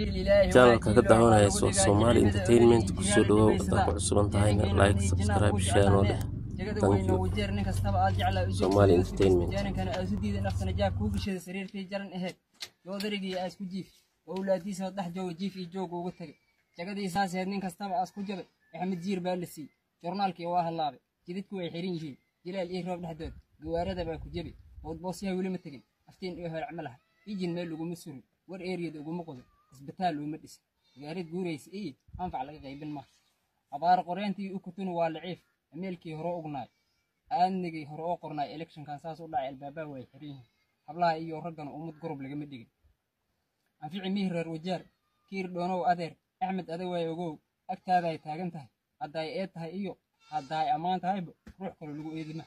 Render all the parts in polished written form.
Channelka ka daawanayso Somali Entertainment. Kusoo dhawow haddaad ku cusuban tahayna, like, subscribe, share noo dheh. Thank you, Somali Entertainment. Jaaninkana aasu diiday naftana jaab kuu gashada sariirtii jaran aheyd yoodarigii aas ku jiif owlaadiisa dhex jooga jiif iyo joog ugu tagay jagadiisaaseed. Nin kastaba aas ku jabay. Axmed Jiir baa la siiyey jornaalkii waa hallaabay, jidadku way xiran yihiin jilaal iyo roob dhexdood, gawaarada baa ku jebi, boodboosyaha weli ma tegin, aftiin iyo holac ma laha, ijin meel uguma surin, war eeriyada uguma qodin, isbitaal uma dhisin, gaarid guuraysa iyo anfac laga qaybin maaha. Abaar qoreentii u kutuna waa laciif. Ameelkii hore ognaay, aadnigii hore oo qornaay, electionkan saas u dhacay, albaabaha way xiran yihiin, hablaha iyo raggana ummad gorob lagama dhigin. Anfici mihi reer Wajaar Kiir Dhoonow, adeer Axmed adawaay ogow, agtaada ay taagan tahay. Haddaay eed tahay iyo haddaay ammaan tahayba ruux kale lagu eedi ma.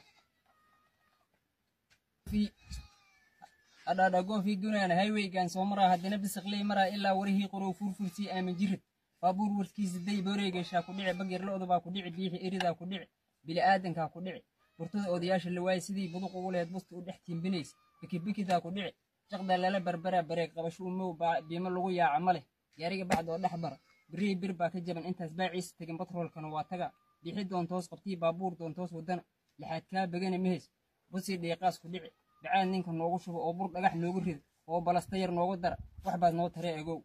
Adhaadhagoofii gunaana highwaygan soo maraa, haddana bisiqley maraa ilaa warihii qorow furfursii aamin jirid baabuur warkiisa day booreygashaa ku dhici, bagyar lo'da baa ku dhici, biixi eridaa ku dhici, bili-aadankaa ku dhici, burtada odayaasha la waayay sidii buduq ugu lehed busta u dhex tiimbinaysa, bikibikidaa ku dhici, jaqda lala barbaraa, bareeg qabasho umow, biimo lagu yaaca ma leh, gaariga bacdoo dhex bara, birihii bir baa ka jaban, intaas baaciisa tegin, batroolkana waa taga, bixi doontoos qabtii, baabuur doontoos wadana lixaad kaa begana mahays, busii dhiiqaas ku dhici, bacaad ninka noogu shubo oo bur dhagax noogu rida oo balasta yar noogu dara, wax baad noo taree agow.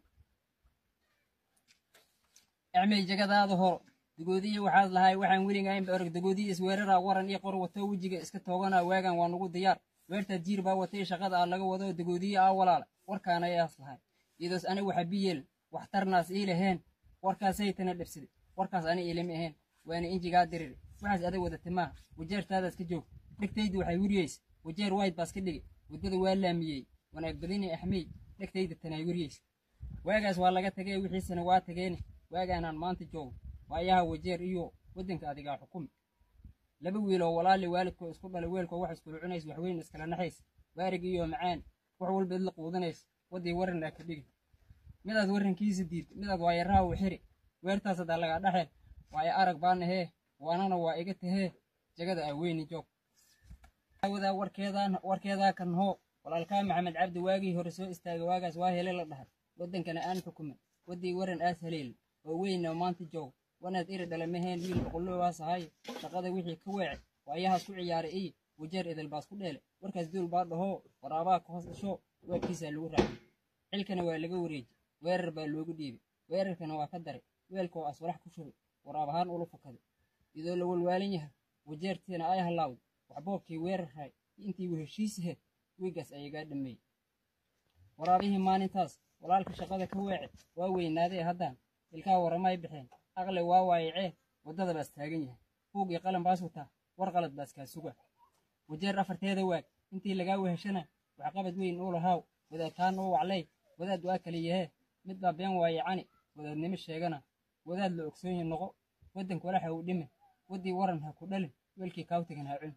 Acmey jagadaada horo dagoodiya waxaad lahay waxaan weligaynba orog dagoodiya isweeraraa, waran iyo qor wato, wejiga iska tooganaa, waagan waa nugu diyaar, weertaad jiir baa watay, shaqada aa laga wado dagoodiya aa walaala warkaana yaas lahay idoos ani waxa biyeel waxtarnaas ii laheen, warkaasay tana dhibsaday, warkaas ani iilama ahayn, waana injigaa diriri, waxaas adag wadata maaha, Wajeertaadaas ka joog. Dhegtaydu waxay weriyeysa Wajeer wayd baas ka dhigay, waddada waa laamiyey, wanaag badini Axmey, dhegtayda tanay weriyeysa. Waagaas waa laga tagay, wixiisana waa tageene, waagaanaan maanta joogo waayaha Wajeer iyo waddanka adigaa xukumi. Laba wiiloo walaali waalidkoo isku dhalay, weelkoo wax iskula cunays, waxweyn iskala naxays, waarig iyo macaan wax walba idla quudanays, waddii waran aa ka dhigi, midaad warankiisa diid, midaad waayaraha u xiri, weertaas haddaa lagaa dhexel waayo arag baanahee, waanana waa iga tahee, jagada aa weyni joog wadaa warkeedaan warkeedaa kan hoo. Walaalkaa Maxamed Cabdi waagii hore soo istaagay, waagaas waa hele la dhahay, waddankana aan xukumin, waddii waran aas haleelin oo weyna maanta joog, wanaad eri dhalamaheen, wiil boqoloowaas ahay, shaqada wixii ka weecay waayahaas ku ciyaaray iyo Wajeer idil baas ku dheelay, warkaas duul baa dhahoo waraabaa ka hoos dhasho, waabkiisaa lagu raacay, xilkana waa laga wareejiyey, weerar baa loogu dhiibay, weerarkana waa ka daray, weelkoo aswalax ku shubay, waraab ahaan ula fakaday iyadoo la walwaalan yahay, Wajeertiina ay halaawday, waxboobkii weerarray intii uu heshiis ahayd wiigaas ayagaa dhameeyey. Waraabihii maalintaas walaalka shaqada ka weece waa weynaadee, haddaan ilkaha waramay baxeen, aqle waa waayacee, waddada baas taagan yahay, buug iyo qalan baas wataa, war qalad baas kaa suga. Wajeer afarteeda waag intii lagaa weheshana waxqabad weyn uu lahaaw, wadaadtaan uu waclay, wadaad waa kala yahee, mid baa been waayacani wadaadnimo sheegana, wadaad la ogsoonyi noqo, waddanka walaxa uu dhime, waddii waran ha ku dhalin, weelkii kaawtagan ha cun.